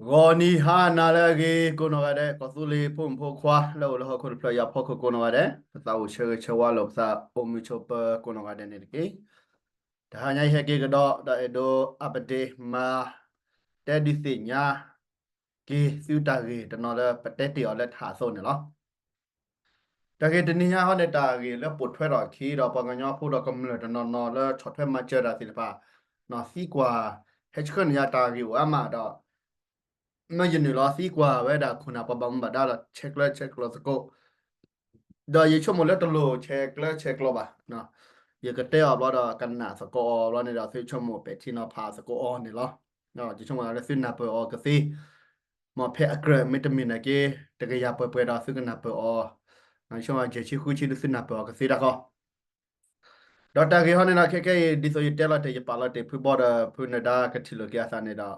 ဂီၤနံၤဟါနၤလၢအဂ့ၤ ကိးနီၢ်ဂၤဒဲး ကီၢ်သူလ့ၤဖိမုၣ်ဖိခွါ လၢအိၣ်လၢဟီၣ်ခိၣ်တဖျၢၣ်အံၤအဖီခိၣ်ကိးနီၢ်ဂၤဒဲး ပသးအိၣ်ဆၢဂ့ၤဆၢဝါလိာ်ပသးအိၣ်မုာ်ဆိးပၢၤကိးနီၢ်ဂၤဒဲးန့ၣ်တက့ၢ်. တဟါညါအံၤဟဲက့ၤကဒီး ဒီးအဲၣ်ဒိး update မၤ တဲဒုးသ့ၣ်ညါ က့ၤသုတၢ်ဂ့ၢ်တနီၤလၢပတဲတ့ၢ်အီၤလၢထးအသိးန့ၣ်လီၤ. တၢ်ဂ့ၢ်တနံၤညါဟီန့ၣ် တၢ်ဂ့ၢ်လၢပိာ်ထွဲထီၣ်အခံဒီး ပှၤကညီဖိဒီးကမျၢၢ်တနီၤနီၤလၢဆီၣ်ထွဲမၤစၢၤတၢ်သ့ၣ်တဖၣ် သံကွၢ် ဟဲဆှၢန့ၢ်ယၤတၢ်ဂ့ၢ်အိၣ်အါမးဒီး မ့ၢ်ယနုာ်လီၤသံကွၢ်ဝဲဒၣ်ခိၣ်နၢ်ပှၤဘၣ်မူဘၣ်ဒါဒီး ဆဲးကျၢဆဲးကျိးသကိး ဒီးယဆိကမိၣ်လၢတလိၣ်ဆဲးကျၢဆဲးကျိးဘၣ်. ယကတဲအီၤဘျီဒီးကနၣ်သကိးအီၤဘျီန့ၣ်ဒီး သုဆိကမိၣ်ပဲာ်ထံနီၤဖးသကိးအီၤန့ၣ်လီၤ. ယဆိကမိၣ်လၢသုနၢ်ပၢၢ်အီၤကသ့ မ်ဖဲအကြၢးမ့တမ့ၢ်နာ်က့ တကယၤပှဲၤပှဲၤဒီးသုကနၢ်ပၢၢ်အီၤ, ယဆိကမိၣ်ယဲၢ်ဆံဃုဆံဒုးသုနၢ်ပၢၢ်အီၤကသ့တၢ်ဃီ ဒီးတၢ်ဂ့ၢ်ဟီန့ၣ်ဒီး ခဲကဲအံၤ ဒ်သိးယတဲလီၤတ့ၢ် ယပာ်လီၤတ့ၢ်ဖုဘီဒီးဖုနဒါကထံၣ်လိာ်က့ၤအသးန့ၣ်ဒီး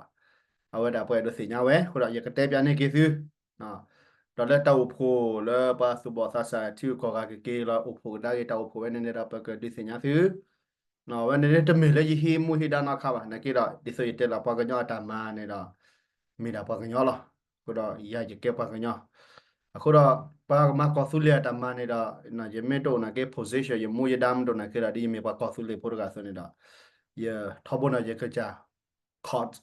အဝဲဒၣ်ပှၤအဲၣ်ဒိးသ့ၣ်ညါဝဲ အဃိဒီးယကတဲပၠးန့ၢ်က့ၤသု ဒီးလၢတၢ်အိၣ်ဖှိၣ်လၢပှၤသူၣ်ဘီၣ်သးစၢ်ထံဂုၤကီၢ်ဂၤကက့ၤလီၤအိၣ်ဖှိၣ်ကဒါက့ၤတၢ်အိၣ်ဖှိၣ်ဝဲန့ၣ်န့ၣ်ဒီး ပကဒုးသ့ၣ်ညါသု အဝဲန့ၣ်န့ၣ်တမ့ၢ်လၢယဟံးမူဟံးဒါနီတခါဘၣ် နာ်က့ဒီး ဒ်သိးယတဲလီၤပှၤကညီအတၢ်မၤန့ၣ်ဒီး မ့ၢ်ဒၣ်ပှၤကညီလီၤ. အဃိဒီးယၤယကဲပှၤကညီ အဃိဒီး ပှၤကမၤကီၢ်သူလ့ၤအတၢ်မၤန့ၣ်ဒီး ယမ့ၢ်တအိၣ်နာ်က့ position ယမူယဒါမ့ၢ်တအိၣ်နာ်က့ဒီး ဒ်ယမ့ၢ်ပှၤကီၢ်သူလ့ၤဖိတဂၤအသိးန့ၣ်ဒီး ယထီဘိန့ၣ် ယကစၢ် caught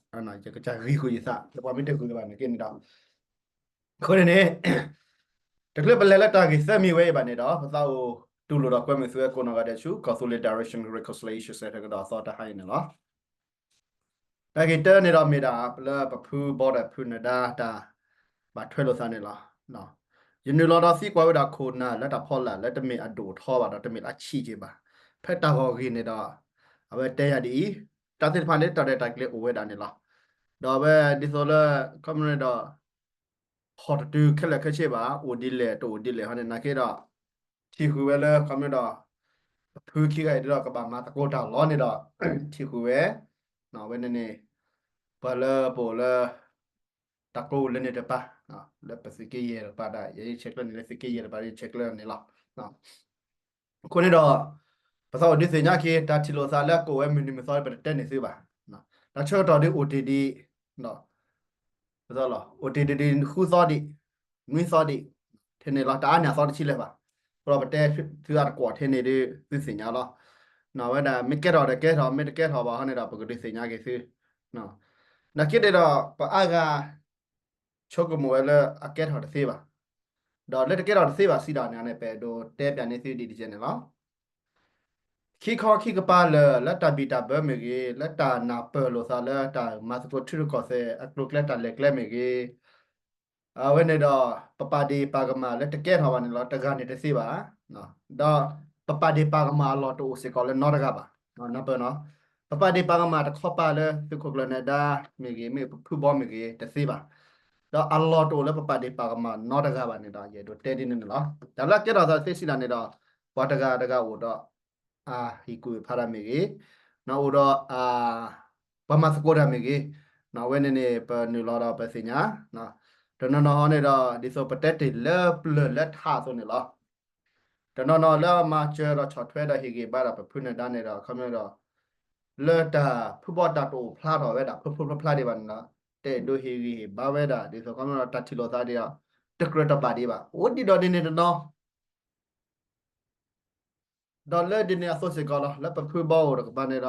ယကစၢ်ဂံၢ်ဃုာ်ယသး လၢပှၤမ့ၢ်တဂ့ၤဘၣ်နာ်က့န့ၣ်ဒီး အဃိန့ၣ်န့ၣ် တချုးပလဲၤလၢတၢ်ဂ့ၢ်သၢမံၤဝဲအံၤဘၣ်န့ၣ်ဒီး ပသးအိၣ်တူၢ်လိာ်ဒီးကွဲမုာ်သုဝဲကိးနီၢ်ဂၤဒဲးဆူ ကီၢ်သူလ့ၤ Direction Reconciliation Center ကဒီးအသီတဟါအံၤန့ၣ်လီၤ. တၢ်ဂ့ၢ်တၢန့ၣ်ဒီးမ့ၢ်ဒၣ်လၢပဖုဘီဒီးဖုနဒါတၢ်ဘၣ်ထွဲလိာ်သးန့ၣ်လီၤ. ယနုာ်လီၤဒီးသံကွၢ်ဝဲဒၣ်ခိၣ်နၢ်လၢတၢ်ဖီလာ်လၢတမ့ၢ်အဒိၣ်ထီဘၣ်ဒီးတမ့ၢ်လၢအဆံးက့ဘၣ်. ဖဲတၢ်ဂီၤဂ့ၢ်န့ၣ်ဒီး အဝဲတဲယၤဒ်အံၤ, တၢ်သ့ၣ်တဖၣ်န့ၣ် တၢ်ရဲၣ်တၢ်ကျဲၤအိၣ်ဝဲဒၣ်န့ၣ်လီၤ. ဒီးအဝဲဒ်သိးလၢ ခီမ့ၢ်ဒီး ဟီၣ်တတုၤခဲလၢာ်ခဲဆ့ဘၣ် အိၣ်ဒ်လဲၣ်တအိၣ်ဒ်လဲၣ်ဟီန့ၣ် နာ်က့ဒီး ထံၣ်ဃုာ်ဝဲလၢ ခီမ့ၢ်ဒီး ဖုခံဂၤအံၤဒ်ဒီးကဘၣ်မၤသကိးတၢ်လီၤန့ၣ်ဒီး ထံၣ်ဃုာ်ဝဲ ဝဲန့ၣ်န့ၣ် ပှၤလၢပအိၣ်လၢ တၢ်ကျိၤလၢန့ၣ်တပၤ လၢပသုးက့ယဲၢ်တကပၤဒီး ယဆဲးကျၢန့ၣ်လၢသုးက့ယဲၢ်တကပၤ ယဆဲးကျၢန့ၣ်လီၤ. အဃိန့ၣ်ဒီး ပသးအိၣ်ဒုးသ့ၣ်ညါက့ၤ တၢ်ထံၣ်လိာ်သးလၢအကအိၣ်ဝဲမုၢ်နံၤမုၢ်သီ ပတတဲန့ၢ်သုဘၣ်. တၢ်ဆၢကတီၢ်ဒ်အိၣ်တ့ၢ်ဒံး အိၣ်တ့ၢ်ဒံးဃုသီဒံး နွံသီဒံး ထဲန့ၣ်လီၤ တအါန့ၢ်အသီတဆံလၢၤဘၣ်. အဃိဒီးပတဲသုအါတကွီၢ်ထဲန့ၣ်ဒ်သုသ့ၣ်ညါလီၤ. ဝဲဒၣ်မ့ၢ်ကဲထီၣ်ဒီးကဲထီၣ် မ့ၢ်တကဲထီၣ်ဘၣ်ဟီန့ၣ်ဒီး ပကဒုးသ့ၣ်ညါက့ၤသု နာ်က့ဒ်ဒီး ပအါဂၤ ဆိကမိၣ်ဝဲလၢအကဲထီၣ်တသ့ဘၣ်. ဒီးလၢတကဲထီၣ်တသ့ဘၣ်စံးဒၣ်န့ၣ်န့ၣ် ပအဲၣ်ဒိးတဲပၠးန့ၢ်သုဒ်တကဲန့ၣ်လီၤ. ခံခီခံကပၤလၢာ် လၢတၢ်ဘံၣ်တၢ်ဘၢမ့ၢ်ဂ့ၤ, လၢတၢ်နၢ်ပၢၢ်လိာ်သးလၢတၢ်မၤသကိးထံရူၢ်ကီၢ်သဲး အကျိၤကျဲတၢ်လဲၤကျဲမ့ၢ်ဂ့ၤ, အဝဲန့ၣ်ဒီး ပပာ်ဒ့ၣ်ပာ်ကမၣ်လၢတကဲထီၣ်ဘၣ်န့ၣ်လီၤ တဂၤန့ၣ်တသ့ဘၣ်. ဒီးပပာ်ဒ့ၣ်ပာ်ကမၣ်အလီၢ်တအိၣ်စ့ၢ်ကီးလၢနီတဂၤဘၣ်. နၢ်ပၢၢ်နီၤ, ပပာ်ဒ့ၣ်ပာ်ကမၣ်တခီပၤလၢသုးခိၣ်ကျၢၢ်နၢၤဒါမ့ၢ်ဂ့ၤ မ့ၢ်ပဖုဘီမ့ၢ်ဂ့ၤ တသ့ဘၣ်. ဒီးအလီၢ်တအိၣ်လၢပပာ်ဒ့ၣ်ပာ်ကမၣ်နီတဂၤဘၣ်န့ၣ်ဒီး ယအဲၣ်ဒိးတဲဒ်န့ၣ်န့ၣ်လီၤ. တၢ်လၢအကဲထီၣ်သးတသ့စံးဒၣ်န့ၣ်ဒီး ပှၤတဂၤတဂၤအိၣ်ဒီး အဟံၣ်ကူၣ်ဖးတၢ်မ့ၢ်ဂ့ၤ, အိၣ်ဒီး ပှၤမၤသကိးတၢ်မ့ၢ်ဂ့ၤ, အဝဲန့ၣ်န့ၣ် ပနုာ်လီၤဒီးပသ့ၣ်ညါ, တနီၤနီၤဟီန့ၣ်ဒီး ဒ်သိးပတဲတ့ၢ်လၢပျၢၤလၢထးအသိးန့ၣ်လီၤ. တနီၤနီၤလၢအမၤစၢၤဒီးဆီၣ်ထွဲဒီးဟ့ၣ်ဂံၢ်ဘါဒီးပဖုနၢၤဒါန့ၣ်ဒီး ခီမ့ၢ်ဒီး လၢတၢ်ဖုဘီတၢ်တအိၣ်ဖျါထီၣ်ဝဲဒၣ် ဖျိဖျိဖျါဖျါဒံးဘၣ်န့ၣ်ဒီး တအဲၣ်ဒိးဟ့ၣ်ဂံၢ်ဟ့ၣ်ဘါဝဲဒၣ် ဒ်သိးခီမ့ၢ်ဒီးတၢ်ထံၣ်လိာ်သးဒ်ဒီး တကြၢးတဘၣ်ဒံးဘၣ်. အိၣ်ဒံးဒီးဒ်န့ၣ်တနီၤ ဒီးလၢဒ်န့ၣ်အသိးစ့ၢ်ကီးလီၤ လၢပဖုဘီအိၣ်တကပၤန့ၣ်ဒီး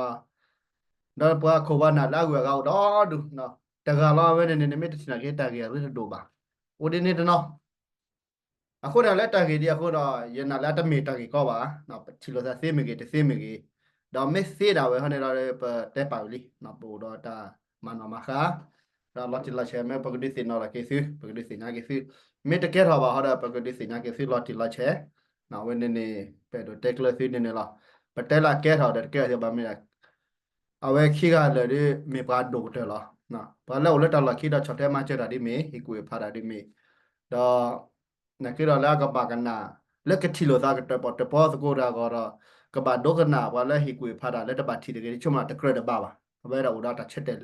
ဒီးပှၤခိၣ်ပှၤနၢ်လၢအဂုၤအဂၤအိၣ်ဒီဒူၣ်, တဂၤလီၤဝဲန့ၣ်န့ၣ် နမ့ၢ်တထံၣ်နာ်က့တၢ်ဂ့ၢ်အရ့တဒိၣ်ဘၣ်. အိၣ်ဒ်န့ၣ်တနီၤ အဃိန့ၣ်လၢတၢ်ဂ့ၢ်ဒ်အဃိဒီး ယနာ်လၢအတမ့ၢ်တၢ်ဂ့ၢ်ကီဘၣ်, ပထံၣ်လိာ်သးသ့မ့ၢ်ဂ့ၤ တသ့မ့ၢ်ဂ့ၤ, ဒီးမ့ၢ်သ့ဒၣ်ဝဲဟီန့ၣ်ဒီး ပတဲပာ်ဝံၤလံ, ပအိၣ်ဒီးတၢ်မၤနီၣ်မၤဃါ ဒီးလီၤတံၢ်လီၤဆဲး မ့ၢ်ပကဒုးသ့ၣ်နီၣ်လီၤက့ၤသု ပကဒုးသ့ၣ်ညါက့ၤသု, မ့ၢ်တကဲထီၣ်ဘၣ်ဟီဒီး ပကဒုးသ့ၣ်ညါက့ၤသုလီၤတံၢ်လီၤဆဲး, အဝဲန့ၣ်န့ၣ် ပအဲၣ်ဒိးတဲကျၢၤသုန့ၣ်န့ၣ်လီၤ. ပတဲလၢအကဲထီၣ်ဒီးတကဲထီၣ်ဘၣ်မ့ၢ်ဒၣ် အဝဲခံဂၤလၢာ်ဒီးမ့ၢ်ပှၤဒိၣ်ကတၢၢ်လီၤ. ပှၤလၢအိၣ်လၢတၢ်လီၢ်ခံဒီးဆီၣ်ထွဲမၤစၢၤတၢ်ဒ်မ့ၢ် ဟ့ၣ်ကူၣ်ဖးတၢ်ဒ်မ့ၢ်, ဒီး နာ်က့ဒီးလၢအကဘၣ်ကနၣ် လၢကထံၣ်လိာ်သးကတၢၢ်ပီၣ်တၢၢ်ပီသကိးတၢ်အဂီၢ်ဒီး ကဘၣ်ဒိကနၣ်ပှၤလၢဟ့ၣ်ကူၣ်ဖးတၢ်လၢတဘၣ်ထံၣ်တဂ့ၤ ဆိကမိၣ်တကြၢးတဘၣ်ဘၣ်. အဝဲဒၣ်အိၣ်ဒီးတၢ်ဆၢတဲာ်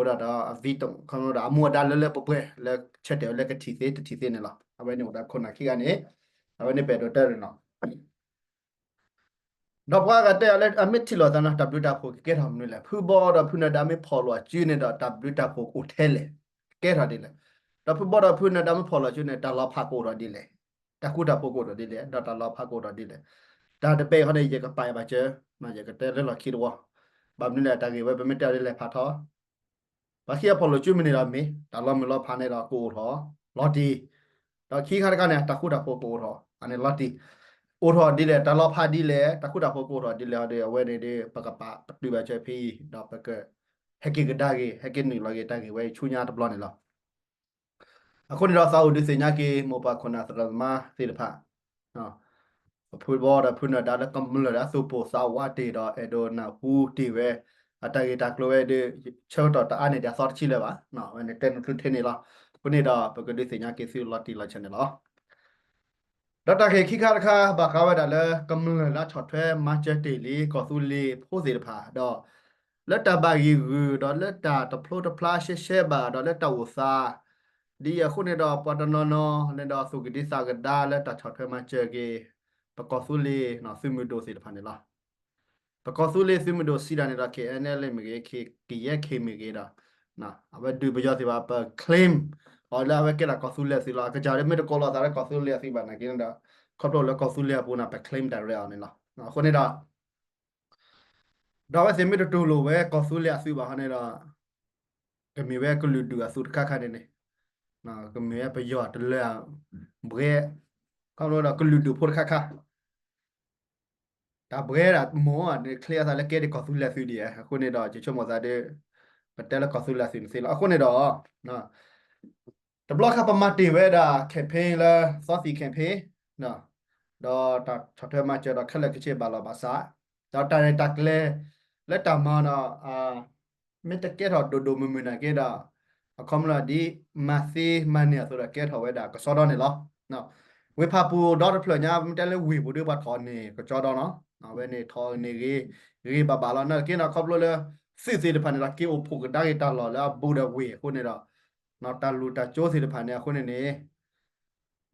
အိၣ်ဒီးတၢ်အဝံ ခီမ့ၢ်ဒီးအမူအဒါလၢလၢပှဲၤပှဲၤ လၢဆၢတဲာ်ဝဲလၢကထံၣ်သ့တထံၣ်သ့န့ၣ်လီၤ. အဝဲန့ၣ်အိၣ်ဒီးခိၣ်နၢ်ခံဂၤန့ၣ် အဝဲန့ၣ်ပအဲၣ်ဒိးတဲရ့ၣ်နီၤ ဒီးပှၤဂၤတဲအီၤလၢအမ့ၢ်ထံၣ်လိာ်သးန့ၣ် တၢ်ဘျုးတၢ်ဖှိၣ်ကကဲထီၣ်မနုၤလဲၣ်. ဖုဘီဒီးဖုနၢၤဒါမ့ၢ်ဖီၣ်လိာ်အစုန့ၣ်ဒီး တၢ်ဘျုးတၢ်ဖှိၣ်ကအိၣ်ထဲလဲၣ်. ကဲထီၣ်ဒ်လဲၣ်. ဒီးဖုဘီဒီးဖုနၢၤဒါမ့ၢ်ဖီၣ်လီၤစုန့ၣ် တၢ်လီၤဖးကအိၣ်ထီၣ်ဒ်လဲၣ်, တၢ်ဃူတၢ်ဖိးကအိၣ်ထီၣ်ဒ်လဲၣ်, ဒီးတၢ်လီၤဖးကအိၣ်ထီၣ်ဒ်လဲၣ်. တၢ်တဘ့ၣ်အံၤဃီန့ၣ် ယကပာ်ဘၣ်စၢၤ, ယကတဲလၢလီၢ်ခံတဝီ, ဘၣ်မနုၤလဲၣ် တၢ်ဂ့ၢ်ဝဲပမ့ၢ်တဲအီၤဒ်လဲၣ်ဖးထီ ပှၤခံဂၤဖီၣ်လိာ်စုမုၢ်နံၤဒီးမ့ၢ် တၢ်လီၤမုၢ်လီၤဖးန့ၣ်ဒီးကအိၣ်ထီၣ်လီၤတံၢ်, ဒီးခံခါတခါန့ၣ် တၢ်ဃူတၢ်ဖိးကအိၣ်ထီၣ် အန့ၣ်လီၤတံၢ်, အိၣ်ထီၣ်ဒ်လဲၣ် တၢ်လီၤဖးဒ်လဲၣ် တၢ်ဃူတၢ်ဖိးကအိၣ်ထီၣ်ဒ်လဲၣ်ဒီး အဝဲန့ၣ်ဒီး ပကပာ်ပတုာ်ဘၣ်စၢၤဖဲအံၤ ဒီးပက ဟဲက့ၤကဒါက့ၤ ဟဲက့ၤနုာ်လီၤက့ၤတၢ်ဂ့ၢ်ဝဲအံၤဆူညါတဘျီန့ၣ်လီၤ. အဃိန့ၣ်ဒီးသးအိၣ်ဒုးသ့ၣ်ညါက့ၤ မိၢ်ပၢ်ခိၣ်နၢ်သရၣ်သမါသ့ၣ်တဖၣ် ပဖုဘီဒီးဖုနၢၤဒါလၢကမျၢၢ်လၢအသူၣ်ပိၢ်သးဝးတ့ၢ်ဒီး အဲၣ်ဒိးနၢ်ဟူတ့ၢ်ဝဲ အတၢ်ဂ့ၢ်တၢ်ကျိၤဝဲဒီး ဆၢကတီၢ်တအါန့ၢ်ဒံးအသီတဆံလၢၤဘၣ်, ဝဲန့ၣ်တဲနုာ်ထူထဲန့ၣ်လီၤ. အဃိန့ၣ်ဒီး ပကဒုးသ့ၣ်ညါက့ၤသုလီၤတံၢ်လီၤဆဲးန့ၣ်လီၤ. ဒီးတၢ်ဂ့ၢ်ခံခါတခါ ဘၣ်ဃးဝဲဒၣ်လၢကမျၢၢ်လၢအဆီၣ်ထွဲမၤစၢၤတ့ၢ်လံ ကီၢ်သူလ့ၤဖိသ့ၣ်တဖၣ်ဒီး လၢတၢ်ဘၣ်ဂံၢ်ဂုာ်ဒီးလၢတၢ်တဖျိတဖျါရှဲရှဲဘၣ် ဒီးလၢတၢ်အိၣ်သး ဒ်အံၤအဃိန့ၣ်ဒီး ပှၤတနီၤနီၤန့ၣ်ဒီး သူၣ်ကဒံသးကဒါလၢတၢ်ဆီၣ်ထွဲမၤစၢၤက့ၤ ပကီၢ်သူလ့ၤသုးမုၢ်ဒိၣ်သ့ၣ်တဖၣ်န့ၣ်လီၤ. ပကီၢ်သူလ့ၤသုးမုၢ်ဒိၣ်စံးဒၣ်န့ၣ်ဒီး KNLA မ့ၢ်ဂ့ၤ ကယဲၢ်ခ့မ့ၢ်ဂ့ၤဒီး အဝဲဒုးပယီၤသ့ၣ်တဖၣ် ပ claim အီၤလၢအဝဲကဲဒၣ်ကီၢ်သူလ့ၤအသုးလီၤ. အကစၢ်ဒ်မ့ၢ်တကိးလီၤသးလၢကီၢ်သူလ့ၤအသုးဘၣ်နာ်က့န့ၣ်ဒီး ခီဖျိလၢကီၢ်သူလ့ၤအပူၤန့ၣ် ပ claim direct အီၤန့ၣ်လီၤ. အဃိန့ၣ်ဒီး ဒီးအဝဲသ့ၣ်မ့ၢ်တတူၢ်လိာ်ဝဲကီၢ်သူလ့ၤအသုးဘၣ်ဟီန့ၣ်ဒီး ကမ့ၢ်ဝဲကလုာ်ဒူၣ်အသုးတခါခါန့ၣ်န့ၣ် ကမ့ၢ်ဝဲပယီၤတလၢအဘှဲ ခီဖျိဒီးကလုာ်ဒူၣ်ဖိတခါခါ တၢ်ဘှဲဒၣ်မိၢ်န့ၣ် ချ့အသးလၢကဲဒ်ကီၢ်သူလ့ၤအသုးဒံးဧါ. အဃိန့ၣ်ဒီး ယဆိကမိၣ်သးဒီး ပတဲလၢကီၢ်သူလ့ၤအသုးန့ၣ်သ့လီၤ. အဃိန့ၣ်ဒီး တဘျီခါပမၤတ့ၢ်ဝဲဒၣ် campaign လၢ သီသံၣ် campaign ဒီးတၢ်ဆီၣ်ထွဲမၤစၢၤဒီးခဲလၢာ်ခဲဆ့ဘၣ်လီၤဘၣ်စး ဒီးတၢ်ရဲၣ်တၢ်ကျဲၤလၢတၢ်မၤဒီး မ့ၢ်တကဲထီၣ်ဒိၣ်ဒိၣ်မုၢ်မုၢ်နာ်က့ဒီး အခီပညီဒ်မၤသ့မၤန့ၢ်အသိးဒီးကဲထီၣ်ဝဲဒၣ်ကစီဒီန့ၣ်လီၤ. ဝ့ၢ်ဖၣ်ပူၣ်ဒီတဖျၢၣ်ညါ မ့ၢ်တဲလၢဝ့ၢ်ပူၤဒီးပှၤထီၣ်န့ၢ်ကစီဒီနီၤ အဝဲန့ၣ်ထီၣ်န့ၢ်ဂ့ၤ ဂ့ၤဘၣ်ဘၣ်လီၤ. နာ်က့ဒီးခီဖျိလၢ သုးသ့ၣ်တဖၣ်န့ၣ်ဒီး က့ၤအိၣ်ဖှိၣ်ကဒါက့ၤတၢ်လီၢ်လၢအဘူးဒီးဝ့ၢ်အဃိန့ၣ်ဒီး တၢ်လူၢ်တၢ်ကၠိသ့ၣ်တဖၣ်န့ၣ်အဃိန့ၣ်န့ၣ်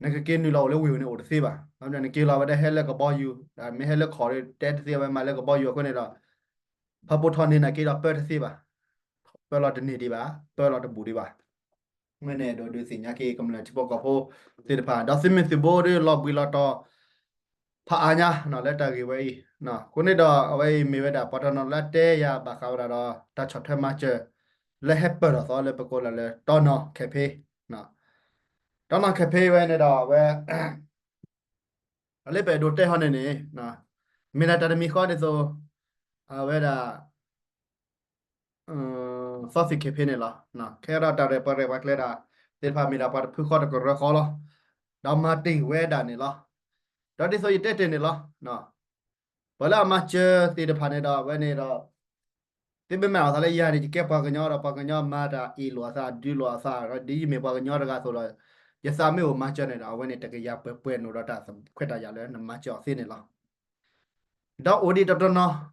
နကက့ၤနုာ်လီၤအိၣ်လၢဝ့ၢ်ပူၤန့ၣ်အိၣ်တသ့ဘၣ်. နက့ၤလီၤဝဲဒၣ်ဟဲလၢကဘီယူၤ မ့ၢ်ဟဲလၢခီၣ်ဒီးတဲတသ့ဝဲမၤလၢကဘီယူၤအဃိန့ၣ်ဒီး ဖၣ်ပူၣ်ထီၣ်န့ၢ်နာ်က့ဒီးပၢတသ့ဘၣ်. ပၢလီၤတန့ၢ်ဒံးဘၣ် ပၢလီၤတဘူးဒံးဘၣ်. မ့ၢ်န့ၣ်ဒီးဒုးသ့ၣ်ညါက့ၤကမျၢၢ်ထံဖိကီၢ်ဖိသ့ၣ်တဖၣ် ဒီးသုးမုၢ်သုးဘိဒီးလီၤဘှံးလီၤတီၤ ဖးအါညါလၢတၢ်ဂ့ၢ်ဝဲအံၤ. အဃိန့ၣ်ဒီး အဝဲအံၤမ့ၢ်ဝဲဒၣ်ပှၤတနီၤလၢတဲယၤဘၣ်ဃးဝဲဒၣ်ဒီး တၢ်ဆီၣ်ထွဲမၤစၢၤ လၢဟဲပၢၢ်ထီၣ်သီလၢပကိးလၢ တီနီၤ campaign တီနီၤ campaign ဝဲန့ၣ်ဒီး အဝဲ အလၢပအဲၣ်ဒိးတဲဟီန့ၣ်န့ၣ် မ့ၢ်ဒၣ်တၢ်တမံၤဃီဒ်သိး အဝဲဒၣ် သီသံၣ် campaign န့ၣ်လီၤ. ခဲဒီးတၢ်ရဲၣ်ပှၤရဲၣ်ပှၤကျဲၤဒၣ်သ့ၣ်တဖၣ်မ့ၢ်ဒၣ်ပှၤတဖုဃီတကရၢဃီလီၤ. ဒီးမၤတ့ၢ်ဝဲဒၣ်န့ၣ်လီၤ. ဒီးဒ်သိးယတဲတ့ၢ်န့ၣ်လီၤ. ပှၤလၢအမၤစၢၤသ့ၣ်တဖၣ်န့ၣ်ဒီး အဝဲန့ၣ်ဒီး သုမ့ၢ်မၤအသးလၢယၤန့ၣ် ယကဲပှၤကညီဒီး ပှၤကညီမၤတၢ်အ့ၣ်လိာ်အသး ဒုးလိာ်အသး ဒီးဒ်ယမ့ၢ်ပှၤကညီတဂၤအသိးဒီး ယသးမ့ၢ်အိၣ်မၤစၢၤန့ၣ်ဒီး အဝဲန့ၣ်တကယၤပှဲၤပှဲၤနုာ်ဒီးတၢ်ခွဲးတၢ်ယာ်လၢနမၤစၢၤအီၤသ့န့ၣ်လီၤ. ဒီးအိၣ်ဒံးတနီၤနီၤ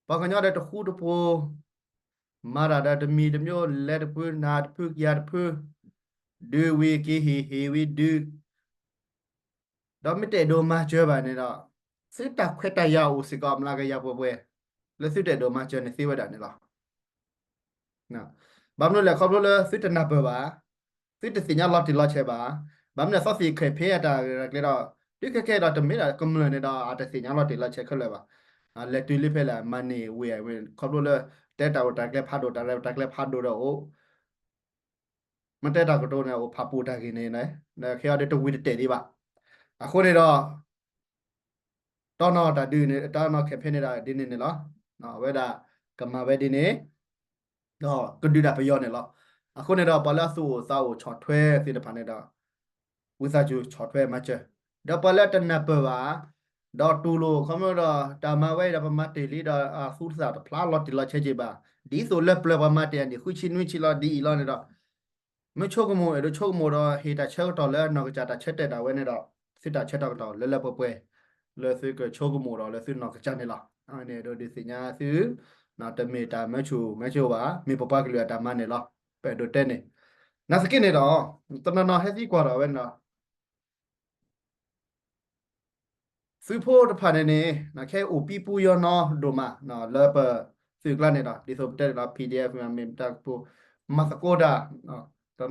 ပှၤကညီဒီးတဃူတဖိး မၤတၢ်ဒီးတမံၤတမံၤ လဲၤတဖု နၤတဖု ယၤတဖု ဒုးဝံၤက့ၤဟ့ၣ် ဟ့ၣ်ဝံၤဒုး ဒီးမ့ၢ်တအဲၣ်ဒိးမၤစၢၤဘၣ်န့ၣ်ဒီး သုတၢ်ခွဲးတၢ်ယာ်အိၣ်စ့ၢ်ကီး မျးကယၤပှဲၤပှဲၤ လၢသုတအဲၣ်ဒိးမၤစၢၤန့ၣ်သ့ဝဲဒၣ်န့ၣ်လီၤ. ဘၣ်မနုၤလဲၣ် ခီဖျိလၢသုတနၢ်ပၢၢ်ဘၣ်, သုတသ့ၣ်ညါလီၤတံၢ်လီၤဆဲးဘၣ်. ဘၣ်မနုၤလဲၣ် သီသံၣ် campaign အတၢ်ရဲၣ်တၢ်ကျဲၤဒီး တုၤခဲကဲဒီးတမ့ၢ်ဒၣ်ကမျၢၢ်န့ၣ်ဒီး အတသ့ၣ်ညါလီၤတံၢ်လီၤဆဲးခဲလၢာ်ဘၣ်. လဲၤတုၤလံဖဲလဲၣ် မၤန့ၢ်ဝ့ၢ် ခီဖျိလၢ တဲတၢ်အိၣ်တၢ်ကျဲဖးဒိၣ် တၢ်ရဲၣ်တၢ်ကျဲဖးဒိၣ်ဒီးအိၣ် မ့ၢ်တဲတၢ်ကတိၤန့ၣ် အိၣ်ဖးပူၤတၢ်ဂ့ၢ်န့ၣ် ခဲအံၤဒီးတဝံၤတတဲာ်ဒံးဘၣ်. အဃိန့ၣ်ဒီး တီနီၤတၢ်ဒုးန့ၣ် တီနီၤ campaign န့ၣ်ဒီးဒ်န့ၣ်န့ၣ်လီၤ. အဝဲဒၣ်ကမၤဝဲဒ်န့ၣ် ဒီးကဒုးဒၣ်ပယီၤန့ၣ်လီၤ. အဃိန့ၣ်ဒီး ပှၤလၢအသူၣ်အိၣ်သးအိၣ်ဆီၣ်ထွဲသ့ၣ်တဖၣ်န့ၣ်ဒီး ဝံသးစူၤဆီၣ်ထွဲမၤစၢၤ, ဒီးပှၤလၢတနၢ်ပၢၢ်ဘၣ် ဒီးတူၢ်လိာ် ခီဖျိဒီး တၢ်မၤဝဲအံၤဒီး ပမၤတ့ၢ်လံဒီး အသူၣ်သးတဖျါလီၤတံၢ်လီၤဆဲးက့ၤဘၣ်, ဒ်သိးလၢပျၢၤပှၤမၤတ့ၢ်အနံၣ်ဃုဆံနွံဆံလီၤ ဒ်အံၤလီၤန့ၣ်ဒီး မ့ၢ်ဆိကမိၣ် အဲၣ်ဒိးဆိကမိၣ်ဒီး ဟ့ၣ်တၢ်ဆၢကတီၢ်လၢနီၢ်ကစၢ်တၢ်ဆၢတဲာ်ဒၣ်ဝဲန့ၣ်ဒီး သုတၢ်ဆၢကတီၢ်လၢလၢပှဲၤပှဲၤ လၢသုကဆိကမိၣ်ဒီးလၢသုနီၢ်ကစၢ်န့ၣ်လီၤ. အဝဲန့ၣ်အဲၣ်ဒိးဒုးသ့ၣ်ညါသု တမ့ၢ်တၢ်မၢဆူၣ်မၢစိဘၣ်, မ့ၢ်ပပှၤကလုာ်အတၢ်မၤန့ၣ်လီၤ. ပအဲၣ်ဒိးတဲန့ၣ် နာ်သက့န့ၣ်ဒီး တနီၤနီၤဟဲသံကွၢ်ဒီးဝဲန့ၣ်ဒီး သုးဖိတဖၣ်န့ၣ်န့ၣ် ခဲအံၤအိၣ်ပံပူယီၤနီၤဒိၣ်မး လၢပသုးကျါန့ၣ်ဒီး ဒ်သိးပတဲန့ၣ်ဒီး PDF မ့ၢ်တၢ်ကပိၤ မၤသကိးတၢ်, ခီ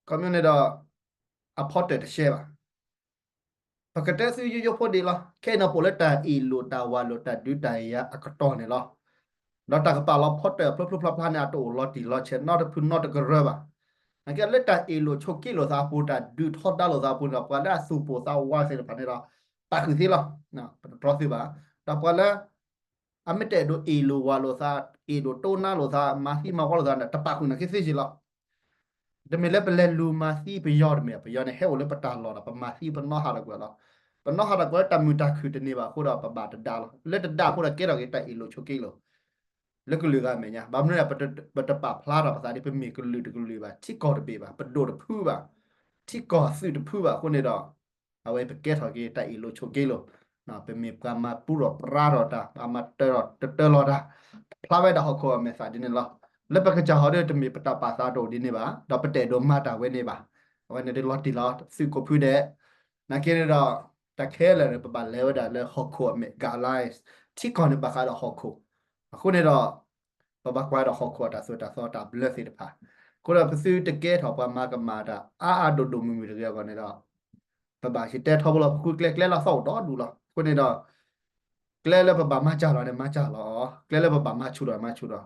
ပညီန့ၣ်ဒီး အဖီတၢၣ်တရှဲဘၣ်. ပကတဲသုယိယိဖိဒံးလီၤ. ခဲအံၤန့ၣ် ပအိၣ်လၢတၢ်အ့ၣ်လိာ်တၢ်ဝၢ်လိာ်တၢ်ဒုးတၢ်ယၤအကတီၢ်န့ၣ်လီၤ. ဒီးတၢ်ကပာ်လီၤဖီတၢၣ်အဖျိဖျိဖျါဖျါန့ၣ် အတအိၣ်လီၤတံၢ်လီၤဆဲးနီတဖုနီတကရၢဘၣ်. နာ်က့လၢတၢ်အ့ၣ်လိာ်ဆိးက့လိာ်သးအပူၤ တၢ်ဒုးထီဒါလိာ်သးအပူၤန့ၣ်ဒီး ပှၤလၢအသူၣ်ပိၢ်သးဝးသ့ၣ်တဖၣ်န့ၣ်ဒီး ပာ်ဃုာ်သ့လီၤ. ပတတြီသုဘၣ်. ဒီးပှၤလၢ အမ့ၢ်တအဲၣ်ဒိးအ့ၣ်လိာ်ဝၢ်လိာ်သး, အ့ၣ်ဒိးတိၢ်နါလိာ်သး, မၤသံမၤဝီလိာ်သးန့ၣ် တပာ်ဃုာ်နာ်က့သ့က့လီၤ. တမ့ၢ်လၢပလဲၤလူၤမၤသံပယီၤတမ့ၢ်, ပယီၤန့ၣ် ဟဲအိၣ်လၢပတၢ်လီၢ်ဒီး ပမၤသံပနီၣ်ဟးထီၣ်ကွံာ်လီၤ. ပနီၣ်ဟးထီၣ်ကွံာ်လၢတၢ်မုာ်တၢ်ခုၣ်တန့ၢ်ဘၣ်အဃိဒီး ပဘၣ်တဒါလီၤ. လၢတဒါအဃိဒီး ကဲထီၣ်က့ၤတၢ်အ့ၣ်လိာ်ဆိးက့လိာ် လၢကလုာ်ဂၤအမဲာ်ညါ. ဘၣ်မနုၤလဲၣ်, ပတပာ်ဖျါထီၣ်ပသးဒ်ပမ့ၢ်ကလုာ်တကလုာ်ဘၣ်, ထံကီၢ်တဘ့ၣ်ဘၣ်, ပဒိၣ်တဖုဘၣ်, ထံကီၢ်သုးတဖုဘၣ်အဃိန့ၣ်ဒီး အဝဲပကဲထီၣ်က့ၤတၢ်အ့ၣ်လိာ်ဆိးက့လိာ်, ပမ့ၢ်ပှၤမၤပူထီၣ်ပြးထီၣ်တၢ်, ပှၤမၤတၢထီၣ်တတၢလီၤတၢ်, ဖျါဝဲဒၣ်ဟီၣ်ခိၣ်အမဲာ်သၣ်ဒ်န့ၣ်လီၤ. လၢပကစၢ်ဟီဒီး တမ့ၢ်ပတၢ်ပာ်သးတအိၣ်ဒ်န့ၣ်ဘၣ်, ဒီးပတအဲၣ်ဒိးမၤတၢ်ဝဲန့ၣ်ဘၣ်. အဝဲန့ၣ်ဒ်လီၤတံၢ်လီၤ, သုးကိးဖုဒဲး, နာ်က့န့ၣ်ဒီး တၢ်ခဲလၢာ်န့ၣ် ပဘၣ်လဲၤဝဲဒၣ်လၢဟီၣ်ခိၣ်အမဲာ် guidelines, ထံကီၢ်န့ၣ်ဘၣ်ဃးဒီးဟီၣ်ခိၣ်, အဃိန့ၣ်ဒီး ပဘၣ်ကွၢ်ဒီးဟီၣ်ခိၣ်အတၢ်သိၣ်တၢ်သီတၢ်ဘျၢသ့ၣ်တဖၣ်, အဃိဒီးပသုတကဲထီၣ်ပှၤမၤကမၣ်တၢ်အါအါဒိၣ်ဒိၣ်မုၢ်မုၢ်တဂ့ၤအဂီၢ်န့ၣ်ဒီး ပဘၣ်ဟံးတဲထီဘိလီၤ ပဃုကျဲကျဲလၢအသီအိၣ်ဒီဒူၣ်လီၤ. အဃိန့ၣ်ဒီး ကျဲလၢပဘၣ်မၤစၢ်လီၤန့ၣ် မၤစၢ်လီၤ, ကျဲလၢပဘၣ်မၤဆူၣ်ဒီးမၤဆူၣ်ဒီး,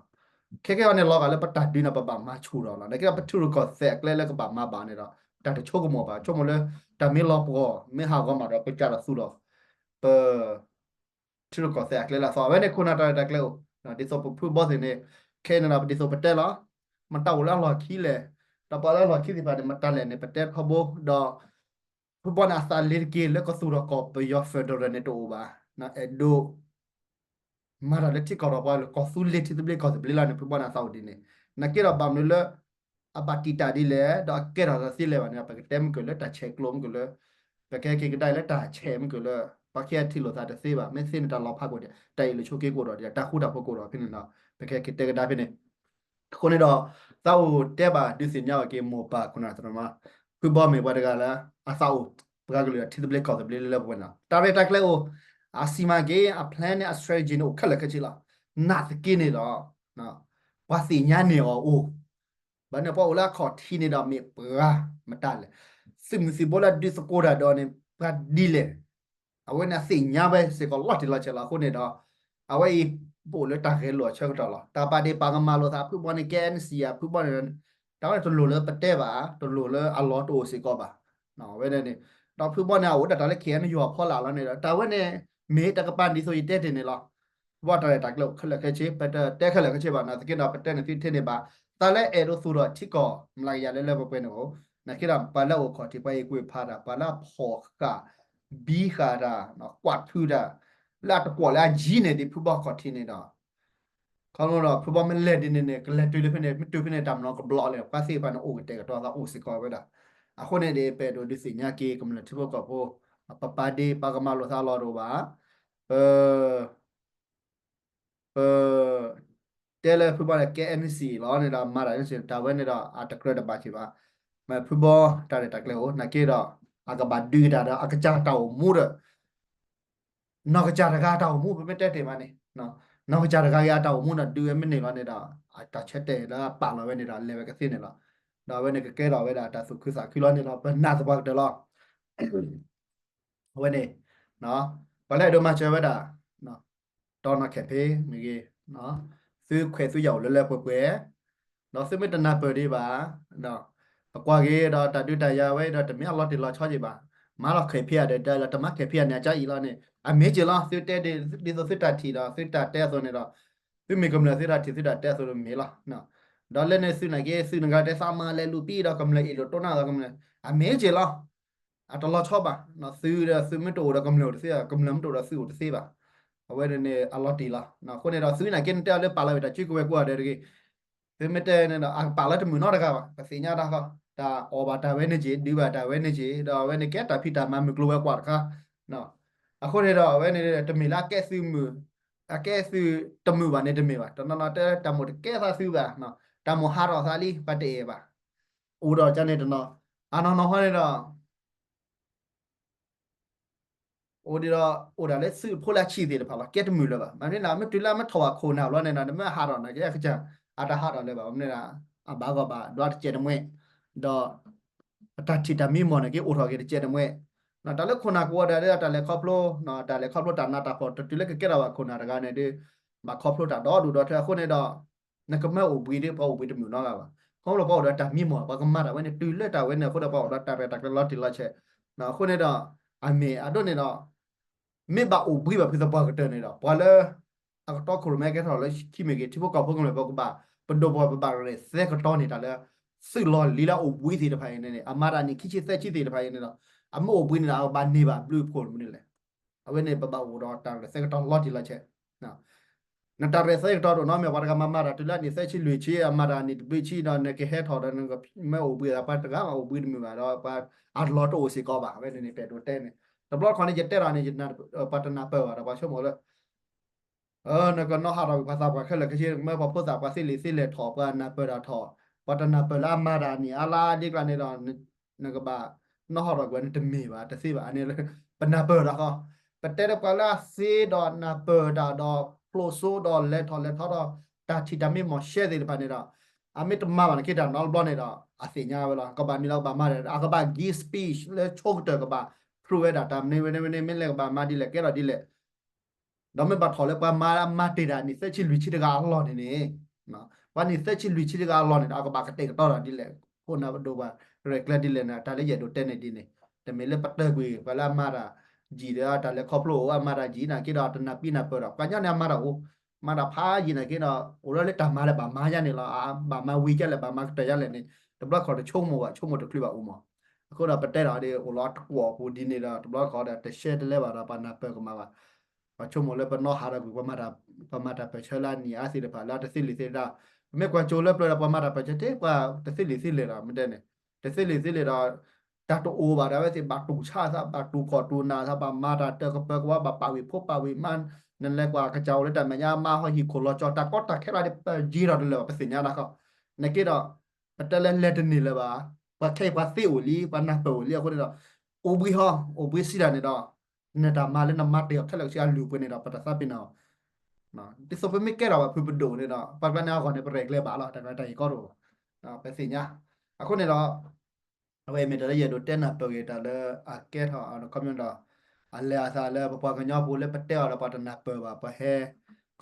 ခဲကဲအံၤန့ၣ်လီၤဂာ်လၢပတၢ်ဒုးန့ၣ် ပဘၣ်မၤဆူၣ်ဒီးလီၤ. နာ်က့ဒီး ပထံရူၢ်ကီၢ်သဲးအကျဲလၢကဘၣ်မၤဘၣ်န့ၣ်ဒီး တၢ်တဆိကမိၣ်ဘၣ်, ဆိကမိၣ်လၢ တၢ်မ့ၢ်လီၤပှီၢ် မ့ၢ်ဟးဂီၤမးဒီး ပကစၢ်ဒီးသူၣ်ဒီး ပ ထံရူၢ်ကီၢ်သဲးအကျဲလၢအသီ အဝဲန့ၣ်ခိၣ်နၢ်တၢ်ရဲၣ်တၢ်ကျဲၤအိၣ်, ဒ်သိးပဖုဘီသ့ၣ်န့ၣ်, ခဲအံၤန့ၣ်ဒီး ဒ်သိးပတဲလီၤ, မတၤအိၣ်လၢအလီၢ်ခံလဲၣ်, ဒီးပှၤလၢအလီၢ်ခံသ့ၣ်တဖၣ်န့ၣ် မတၤလဲၣ်န့ၣ် ပတဲထီဘိ, ဒီးဖုဘီန့ၣ်အသးလ့ၤတက့ၢ် လၢကသူၣ်ထီၣ်ကီၢ်ပယီၤ federal န့ၣ်တအိၣ်ဘၣ်, အဲၣ်ဒိး မၤတၢ်လၢထံကီၢ်ဒီးပှၤလၢကီၢ်သူလ့ၤထံသဘျ့ကီၢ်သဘျ့လီၤန့ၣ် ဖုဘီန့ၣ်အသးအိၣ်ဒ်န့ၣ်, နာ်က့ဒီးဘၣ်မနုၤလၢ အဘၣ်တံာ်တာ်ဒ်လဲၣ် ဒီးအကဲထီၣ်သးသ့လဲၣ်ဘၣ်န့ၣ်ဒီး ပကတဲမုၢ်ကၢၢ်လၢတၢ်ဆဲးကျိးမုၢ်ကၢၢ်လၢ ပကဟဲက့ၤကဒါလၢတၢ်ဆဲးမုၢ်ကၢၢ်လၢ ပှၤခံဂၤထံၣ်လိာ်သးတသ့ဘၣ်, မ့ၢ်သ့န့ၣ်တၢ်လီၤဖးကအိၣ်ဒီး တၢ်အ့ၣ်လိာ်ဆိးက့ကအိၣ်ဒီး တၢ်ဃူတၢ်ဖိးကအိၣ်ဒီးဖဲန့ၣ်ဒီး ပကဟဲက့ၤတဲကဒါဖဲန့ၣ် အဃိန့ၣ်ဒီး သးအိၣ်တဲဘၣ်ဒုးသ့ၣ်ညါအီၤက့ၤ မိၢ်ပၢ်ခိၣ်နၢ်သရၣ်သမါ, ဖုဘီမ့ၢ်ပှၤတဂၤလၢ အသးအိၣ်ပှၤကလုာ်ဒီးထံသဘျ့ကီၢ်သဘျ့လၢလၢပှဲၤပှဲၤန့ၣ်လီၤ. တၢ်ရဲၣ်တၢ်ကျဲၤအိၣ်, အ စီမံကိန်း, အ plan န့ၣ် အ strategy န့ၣ် အိၣ်ခဲလၢာ်ခဲဆ့လီၤ. နာ်သက့န့ၣ်ဒီး ပှၤသ့ၣ်ညါန့ၢ်အီၤအိၣ်, ဘၣ်န့ၣ်ပှၤအိၣ်လၢအခီၣ်ထံးန့ၣ်ဒီးမ့ၢ်ပှၤမတၤလဲၣ်, သုးမုၢ်သံၣ်ဘိလၢဒုးသကိးတၢ်ဒီးန့ၣ် ပှၤဒ်လဲၣ် အဝဲန့ၣ်အသ့ၣ်ညါဝဲစ့ၢ်ကီးလီၤတံၢ်လီၤဆဲးလီၤ. အဃိန့ၣ်ဒီး အဝဲအံၤ ပအိၣ်လၢတၢ်ဂဲၤလိာ်အဆၢကတီၢ်လီၤ. တၢ်ပာ်ဒ့ၣ်ပာ်ကမၣ်လိာ်သး ဖုဘီန့ၣ် ကဲ NCA ဖုဘီန့ၣ် တၢ်ဝဲန့ၣ်တလိၣ်လၢပတဲဘၣ်, တလိၣ်လၢအလီၢ်တအိၣ်စ့ၢ်ကီးဘၣ်. အဝဲန့ၣ်န့ၣ် ဒီးဖုဘီန့ၣ် အအိၣ်ဒၣ်တၢ်လၢ KNU အဖီလာ်လီၤန့ၣ်ဒီး တၢ်ဝဲန့ၣ် မ့ၢ်တကပၤဒ်သိးယတဲတ့ၢ်န့ၣ်လီၤ. ဖုဘီတၢ်ရဲၣ်တၢ်ကျဲၤအိၣ်ခဲလၢာ်ခဲဆ့ ပတတဲခဲလၢာ်ခဲဆ့ဘၣ် နာ်သက့ဒီး ပတဲန့ၣ်သုထဲန့ၣ်ဘၣ်. တၢ်လၢအဲၣ်ဒိးသူၣ်ထီၣ်ထံကီၢ် မလၤကယၤလၢလၢပှဲၤပှဲၤန့ၣ်အိၣ်, နာ်သက့ဒီး ပှၤလၢအအိၣ်ခီၣ်ထံး ပှၤဟ့ၣ်ကူၣ်ဖးတၢ် ပှၤလၢအဖီၣ်ဃာ် ဘံဃာ်တၢ် ကွၢ်ဖုးတၢ် လၢအတကွီၣ်လၢအယံၤန့ၣ် ဒ်ဖုဘီခီၣ်ထံးန့ၣ်ဒီး ခီဖျိဒီး ဖုဘီမ့ၢ်လဲၤဒ်န့ၣ်န့ၣ် ကလဲၤတုၤလၢဖဲန့ၣ် မ့ၢ်တုၤဖဲန့ၣ် တၢ်မနီၤကဘျီလဲၣ် ပှၤသ့ၣ်တဖၣ်န့ၣ် အိၣ်ကတဲာ်ကတီၤသးအိၣ်စ့ၢ်ကီးဝဲဒၣ်. အဃိန့ၣ်ဒီး ပအဲၣ်ဒိးဒုးသ့ၣ်ညါက့ၤ ကမျၢၢ်ထံဖိကီၢ်ဖိ ပပာ်ဒ့ၣ်ပာ်ကမၣ်လိာ်သးအလီၢ်တအိၣ်ဘၣ်. ပ ပ တဲလၢဖုဘီန့ၣ် ကဲ NCA လီၤန့ၣ်ဒီး မၤတၢ် NCA တၢ်ဝဲန့ၣ်ဒီး အတကြၢးတဘၣ်က့ၤဘၣ်. မ့ၢ်ဖုဘီတၢ်ရဲၣ်တၢ်ကျဲၤအိၣ် နာ်သက့ဒီး အကဘၣ်ဒုးတၢ်ဒီး အကစၢ်တၢ်အိၣ်မူဒီး နီၢ်ကစၢ်တဂၤတၢ်အိၣ်မူ ပမ့ၢ်တဲတ့ၢ်မးန့ၣ် နီၢ်ကစၢ်တဂၤဂ့ၤအတၢ်အိၣ်မူဒီး ဒုးဝဲမ့ၢ်န့ၢ်လီၤန့ၣ်ဒီး အတၢ်ဆၢတဲာ်လၢအပာ်လီၤဝဲန့ၣ်ဒီး လဲၤဝဲကသ့န့ၣ်လီၤ. ဒီးအဝဲန့ၣ်ကကဲထီၣ်ဝဲဒၣ်တၢ်သူၣ်ခုသးခုလီၤန့ၣ်လီၤ. ပနာ်သပှၢ်ကတၢၢ်လီၤ. အဝဲန့ၣ် ပှၤလၢအဒိးမၤစၢၤဝဲဒၣ် တီနီၢ်ခဲဖ့မ့ၢ်ဂ့ၤ, သုခွဲးသုယာ်အိၣ်လၢလၢပှဲၤပှဲၤ, ဒီးသုမ့ၢ်တနၢ်ပၢၢ်ဒံးဘၣ်, ပကွၢ်က့ၤဒီးတၢ်ဒုးတၢ်ယၤဝဲဒီး တမ့ၢ်အလီၤတံၢ်လီၤဆဲးက့ၤဘၣ်. မၤလီၤခဲဖ့အဒၣ်ဒီး တမၤခဲဖ့အန့ၣ်အကါအံၤလီၤန့ၣ် အမ့ၢ်က့ၤလီၤ. သုတဲဒ်သိးသုတၢ်ထံၣ်ဒီးသုတၢ်တဲအသိးန့ၣ်ဒီး သုမ့ၢ်ကမျၢၢ်သုတၢ်ထံၣ်သုတၢ်တဲအသိးန့ၣ်မ့ၢ်လီၤ. ဒီးလၢန့ၣ်သုနာ်က့ သုနဂၤတဲသးမၤလဲၤလူၤပံဒီးကမျၢၢ်အ့ၣ်လိာ်တိၢ်နါလီၤကမျၢၢ် အမ့ၢ်က့ၤလီၤ. အတလီၤဆီဘၣ်. သုဒီးသုမ့ၢ်တအိၣ်ဒီးကမျၢၢ်အိၣ်တသ့ဘၣ်, ကမျၢၢ်မ့ၢ်တအိၣ်ဒီးသုအိၣ်တသ့ဘၣ်. အဝဲန့ၣ်န့ၣ် အလီၤတံၢ်လီၤ. အဃိန့ၣ်ဒီးသုနာ်က့ နတဲအီၤလၢပာ်လီၤဝဲတၢ်စုကဝဲၤကိးဂၤဒဲးတဂ့ၤ. သုမ့ၢ်တဲန့ၣ်ဒီး အကပာ်လီၤတမုာ်နီတဂၤဘၣ်. ပသ့ၣ်ညါတၢ်ဃီ, တၢ်အီၣ်ဘၣ်တၢ်ဝဲန့ၣ်က့ၤ, ဒုးဘၣ်တၢ်ဝဲန့ၣ်က့ၤ, ဒီးအဝဲန့ၣ်ကဲတၢ်ဖံးတၢ်မၤမုၢ်ကျိၤဝဲၤကွာ်တခါ အဃိန့ၣ်ဒီး အဝဲန့ၣ် တမ့ၢ်လၢအကဲသုးမုာ်, အကဲသုးတမုာ်ဘၣ်န့ၣ်တမ့ၢ်ဘၣ်. တနီၤနီၤတဲတၢ်မိၣ်တကဲသးသုးဘၣ်, တၢ်မိၣ်ဟးထီၣ်သးလံ ပှၤတအဲၣ်ဘၣ်. အိၣ်ဒီးကန့ၣ်တနီၤ, အနီၢ်နီၢ်ဃီန့ၣ်ဒီး အိၣ်ဒီး အိၣ်ဒၣ်လၢသုးဖိလၢအဆံးသ့ၣ်တဖၣ်လီၤ, ကဲတမုာ်လၢၤဘၣ်. မ့ၢ်န့ၣ် မ့ၢ်တုၤလၢမ့ၢ်ထီၣ်ဘၣ်ခိၣ်နၢ်လီၤန့ၣ်ဒီး နမ့ၢ်ဟးထီၣ်နာ်က့အကစၢ် အတၢ်ဟးထီၣ်လၢၤဘၣ် မနုၤဒၣ် အဘၣ်ဂီၢ်ဘၣ်ဒွးတစဲးတမှဲ, ဒီး အတၢ်ထံၣ်တၢ်မံမီၢ်န့ၣ်က့အိၣ်ထီၣ်က့ၤတစဲးတမှဲ, တၢ်လၢခိၣ်နၢ်ကိးဂၤဒဲးလၢအတၢ်လဲၤခီဖျိ, တၢ်လဲၤခီဖျိတၢ်နးတၢ်ဖှီၣ် တတုၤလၢကကဲထီၣ်ဘၣ်ခိၣ်နၢ်တဂၤန့ၣ်ဒီး ဘၣ်ခီဖျိတၢ်ဒီဒူၣ်ဒီထၢအဃိန့ၣ်ဒီး နကမၢအိၣ်ဘှံးဒီး ပှၤအိၣ်ဘှံးတမုာ်နီတဂၤဘၣ်. ခီဖျိပှၤအိၣ်ဒီးတၢ်မံမီၢ် ပှၤကမၤတၢ်ဝဲန့ၣ် တုၤလၢတၢ်ဝဲန့ၣ်အဃိဒီး ပှၤအိၣ်ဒီးတၢ်ရဲၣ်တၢ်ကျဲၤလီၤတံၢ်လီၤဆဲး, အဃိန့ၣ်ဒီး အမ့ၢ်အဒိန့ၣ်ဒီး မ့ၢ်ဘၣ်အိၣ်ဘှံးဘၣ်ဖုသပှၢ်ကတၢၢ်န့ၣ်ဒီး ပှၤလၢ အကတီခိၣ်ရိၣ်မဲကဲထီၣ်လၢခံမ့ၢ်ဂ့ၤ ထံဖိကီၢ်ဖိကမျၢၢ် ပကဘၣ် ပဒိၣ်ပပှၢ်ပဘၣ်ရဲၣ်သဲကတီၤန့ၢ်တၢ်လၢ သုးလီၢ်လံၤလၢအအိၣ်ဘှံးသ့ၣ်တဖၣ်အံၤန့ၣ်န့ၣ် အမၤတၢ်နံၣ်ခံဆံသၢဆံသ့ၣ်တဖၣ်အံၤန့ၣ်ဒီး အမ့ၢ်အိၣ်ဘှံးန့ၣ်ဒီး အကဘၣ်န့ၢ်ဘၣ်ဘျုးဖှိၣ်မနုၤလဲၣ်. အဝဲန့ၣ် ပဘၣ်အိၣ်ဒီးတၢ်ရဲၣ်သဲကတီၤလီၤတံၢ်လီၤဆဲး နတၢ်ရဲၣ်သဲကတီၤဒိၣ်နီတမံၤ ပှၤတဂၤမၤမၤတၢ်တုၤလၢအနံၣ်သၢဆံလွံၢ်ဆံ အမၤတၢ်နံၣ်တဘျုးဆံဒီး နကဟဲထီၣ်ဒီး နကမၢအိၣ်ဘှံး ပှၤတဂၤမၤအိၣ်ဘှံးတမုာ်ဘၣ်ဒီး ပှၤအလီၢ်တအိၣ်စ့ၢ်ကီးဘၣ်. အဝဲန့ၣ်န့ၣ် ပအဲၣ်ဒိးတဲန့ၣ် တဘျီတခီၣ်န့ၣ် ယတဲတၢ်န့ၣ် ပှၤတနၢ်ပၢၢ်ဘၣ်ဒီး ပှၤဆိကမိၣ်လၢ နကနီၣ်ဟးထီၣ်ကွံာ်ပှၤသးပှၢ်ခဲလၢာ်ခဲဆ့ မၢပှၤဖိသၣ် ပှၤသ့လံာ်သ့လဲၢ်ထီၣ် ပှၤနၢ်ပၢၢ်တၢ်ထီၣ် ပှၤတနၢ်ပၢၢ်လၢအမၤတၢ်န့ၣ် အါလါဒ်ကျါန့ၣ်ဒီး နကဘၣ်နီၣ်ဟးထီၣ်ကွံာ်န့ၣ် တမ့ၢ်ဘၣ် တသ့ဘၣ်န့ၣ်လၢ ပနၢ်ပၢၢ်ဒီးဃီ ပတဲဒီးပှၤလၢအသ့ဒီးနၢ်ပၢၢ်တၢ်ဒီး ဖျိးစိဒီးလဲၤထီၣ်လဲၤထီဒီး တၢ်ထံၣ်တၢ်မံမီၢ်ရှဲသ့ၣ်တဖၣ်န့ၣ်ဒီး အမ့ၢ်တမၤဘၣ်န့ၣ် က့ၤတၢ်နီတဘျီန့ၣ်ဒီး အသ့ၣ်ညါဝဲလီၤ. ကဘၣ်မံလီၤ ကဘၣ်မၤဒီး အကဘၣ် give speech လၢဆိကတၢၢ် ကဘၣ် prove ဝဲဒၣ် တၢ်မနုၤဝဲန့ၣ်ဝဲန့ၣ် မ့ၢ်လဲၤကဘၣ်မၤဒ်လဲၣ် ကဲထီၣ်ဒ်လဲၣ် ဒီးမ့ၢ်ဘၣ်ထီၣ်လၢပှၤမၤ မၤတ့ၢ်တၢ်နံၣ်သၢဆံလွံၢ်ဆံတဂၤအလီၢ်န့ၣ်န့ၣ် ပှၤနံၣ်သၢဆံလွံၢ်ဆံတဂၤအလီၢ်န့ၣ်ဒီး အကဘၣ်ကတဲာ်ကတီၤတၢ်ဒ်လဲၣ် ခိၣ်နၢ်ပဒိၣ်ပှၤ ရဲၣ်ကျဲၤဒ်လဲၣ်န့ၣ် တၢ်လၢယအဲၣ်ဒိးတဲန့ၣ်ဒ်န့ၣ် တမ့ၢ်လၢပတၢၢ်ကွံာ် ပှၤလၢအမၤတၢ်ယံာ်ဒီး တၢ်လဲၤခီဖျိအိၣ် အမၤတၢ်ယံာ်နာ်က့ဒီး တနၢ်ပံနၢ်ပၢၢ်ဒီး ပှၤကညီန့ၣ်အမၤတၢ်အိၣ် မၤတၢ်ဖးယံာ်နာ်က့ဒီး အိၣ်လၢလၢတၢ်မၤလၢဘၣ်မၤယါန့ၣ်လီၤ. ဘၣ်မၤဝံၤကလဲၣ် ဘၣ်မၤကတၢၢ်ယါလဲၣ်န့ၣ် တဘျီခီၣ်တဆိကမိၣ်ဘၣ် ဆိကမိၣ်တချုးဘၣ်အိၣ်မး. အဃိဒီးပတဲဒီးဒ်အိၣ်လီၤတကွီၢ်ပူၤဒ်န့ၣ်ဒီး တဘျီခီၣ်ဒီးတရှဲတလဲဘၣ်ဒီး ပှၤနၢ်ပၢၢ်ကမၤဘၣ် ပှၤဆိကမိၣ်လၢပနီၣ်ဟးထီၣ်ကွံာ် ပှၤမၤတၢ်ပၢၢ်ဆၢလၢအနံၣ်အါသ့ၣ်တဖၣ် လၢတသ့လံာ်သ့လဲၢ် မ့ၢ်ကွၢ်ကၠိလၢပျၢၤဒီး ပှၤမၤတၢ်ပၢၢ်ဆၢတ့ၢ် ပှၤတသ့လံာ်သ့လဲၢ်ဒီး မ့ၢ်တဲန့ၣ် တသ့လံာ်သ့လဲၢ်ဒီး တၢ်တအိၣ်ဘၣ်ဒီး အဝဲသ့ၣ်ဘၣ်တူၢ်ဆါသး ဘၣ်တူၢ်ခီၣ်တူၢ်နၢ်သး ဘၣ်မၤတၢ်တၢၢ်ကပၢၤကဝါ ဘၣ်ပာ်ဝံၤဖိပာ်ဝံၤမါ နလဲၤကွၢ်ကစၢ်အိၣ်လၢတၢ်မဲာ်ညါ မါဟီၣ်ဟံၣ်ခိၣ်လီၤကၠီ တၢ်ကီတၢ်ခဲလၢာ်ဒီး ပယံၤထီၣ်တလၢာ်ဘၣ် ပသ့ၣ်ညါဒၣ်ဃီ နက့ဒီး ပတဲလၢလဲၤတန့ၢ်လၢၤဘၣ် ပှၤခဲအံၤပှၤသ့အိၣ်လံ ပှၤနၢ်ပၢၢ်အိၣ်လံအဃိန့ၣ်ဒီး အိၣ်ဘှံးဟီ အိၣ်ဘှံးစံးတၢ်န့ၣ်ဒီး နတၢ်မၤလၢနမၤတ့ၢ်အီၤခဲလၢာ်ခဲဆ့အလုၢ်အပှ့ၤန့ၣ်ဒီး ပတသးပ့ၤနီၣ် ဒ်သိးပမ့ၢ်ကဲထီၣ်ဘၣ်ဖုပဒိၣ်န့ၣ်ဒီး ပှၤကျါန့ၣ်အဂီၢ်န့ၣ် ပရဲၣ်ကျဲၤဘၣ်လီၤ တၢ်ကျါတၢ်ဂ့ၢ်ကီတအိၣ်ဘၣ် ပသ့ၣ်ညါ အဃိန့ၣ်ဒီး အဝဲအံၤမ့ၢ်တၢ်လၢယအဲၣ်ဒိးတဲနၢ်ပၢၢ်ဂ့ၤတၢ်လၢအကဲထီၣ်အခီပညီဒီး အလဲၤအသးလၢပပှၤကညီပူၤလၢပတဲအီၤဒီးပှၤတနၢ်ပၢၢ်ဘၣ် ပှၤဟဲ